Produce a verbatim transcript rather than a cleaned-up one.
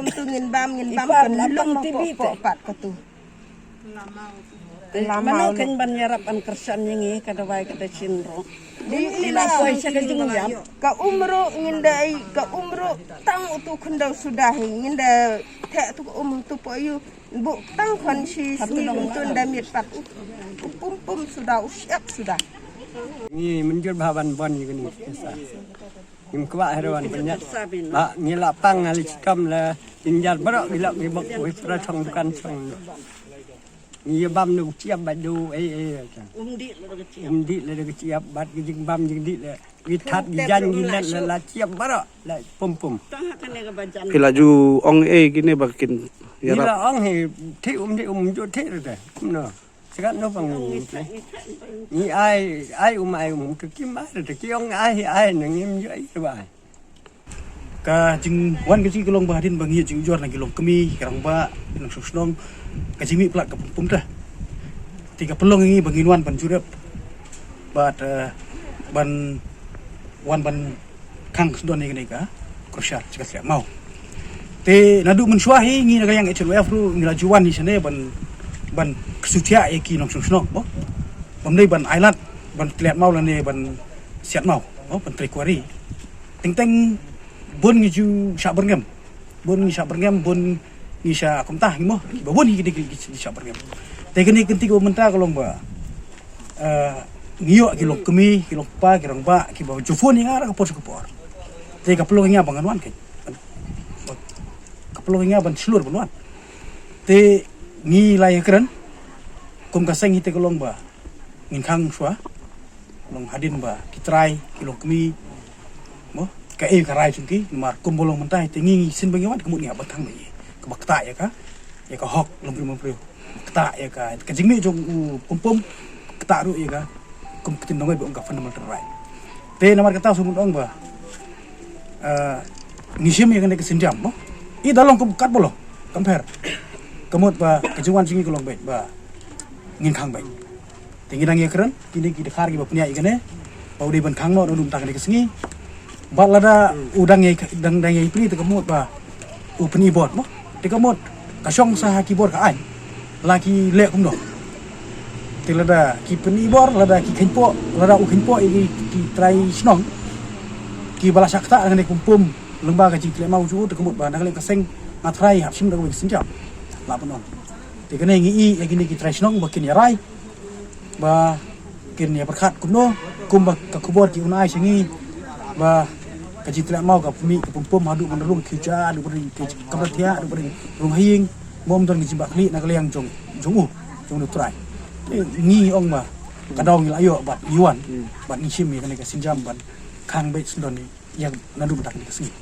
kumtu ngin bam, ngin bam kan lum ma pok pok pat katu. Mano kan ban ïarap ban kyrshan ïa ngi ka dawai ka da shin ruh. Di ila soi sha ka jingïap. Ka um ruh ngin da ai, ka um ruh tang utu khyndew suda hi ngin da theh tu ka um tu po yu. Bu tang khon shi sngi kumtu da miet pat u pum pum suda u siap suda. Ngi mynjur bha ban bon ïa kani. Ngim kwah hero wan pynjat. Ba ngi la pang ngali chitom la injar baroh gilak ngi bok wis ra chong dukan chong. Ngi bam nu chiap ba du ei ei. Um dih la da chiap bat ki jing bam jing dih la. Ki that ki jan ki net la la chiap baroh la pum pum. Phi la ju ong ei kine ba kin ïarap. Ngi la ong hi thi um thi um ju thi re te. No. Sekat no pang ni. Ni ai ai um ai um ke kim ai te ki ong ai ai nang im ju ai te ba ai. Ka jingwan ka jingkylong ba hadien ba ngi jingjor na ki long kmie ki rangbah ki nongshong shnong ka jingmih plat ka pum pum te. Te ka pynlong ngi ba ngin wan ban jurep bad ban wan ban khang sdon ïa kane ka crusher sha ka tliah maw. Te naduh mynshuwa hi ngi na ka liang H L U F ruh ngi la ju wan hi shane ban ban ksutia ïa ki nongshong shnong mo. Bam dei ban ailad ban tliah maw lane ban siat maw mo ban trei kwari. Teng teng bun ngi ju shah byrngem. Bun ngi shah byrngem bun ngi shah kumta ngi mo. Ba bun ngi ki dei ki shah byrngem. Te kane kynti ka mynta ka long ba ngi ïoh ki long kmie ki long kpa ki rangbah kiba ju phone ïa nga ha ka por sha ka por. Te ka pynlong ïa nga ba ngan wan ka ka pynlong ïa nga ban shlur ban wan. Te ngi la ïakren kum ka seng hi te ka long ba ngin khang shuwa long hadien ba ki trai ki long kmie mo ka ei ka rai jong ki namar kum ba long mynta hi te ngi ngi sien ba ngi wan ka mut ngi hap ban khang ba ngi kaba ktah ïa ka ïa ka hok long briew long briew. Ktah ïa ka ka jingmih jong u pum pum ktah ruh ïa ka kum ka tin dong ba ong ka fundamental right. Te namar kata shu mut ong ba ngi shim ïa kane ka sienjam mo. I da long kum kat ba long kam pher. Ka mut ba ka jingwan jong ngi ka long beit ba ngin khang beit. Te ngi dang ïakren kine ki dkhar kiba pynïaid ïa kane ba u dei ban khang noh na dum ta kane ka sngi. Bad lada u dang ïa dang dang ïa pynïaid te ka mut ba u pynïaid bor mo. Te ka mut ka shong sa ha ki bor ka aiñ la ki leh kumno. Te lada ki pynïaid bor lada ki kheiñ poh lada u kheiñ poh ïa ki trai shnong kiba la shah ktah na kane ka pum pum lyngba ka jingtleh maw jong u te ka mut ba na ka liang ka seng nga trai hap shim da kawei ka sienjam. La pynong te kane ngi i ïa kine ki trai shnong ba kin ïa rai ba kin ïa pyrkhat kumno kumba ka khubor ki un ai sha ngi ba Ka jingtreilang mo ka pynmih ka pynpom haduh ban rung ki ja, haduh ban rung ki kamra thiah, haduh ban rung ha ïing. Mo ym don ka jingbakla na ka liang jong, jong u, jong u trai. Te ngi ong ba ka daw ngi la ïoh bad ngi wan, bad ngi shim ïa kane ka sienjam ban khang beit syndon ïa naduh mynta kane ka sngi.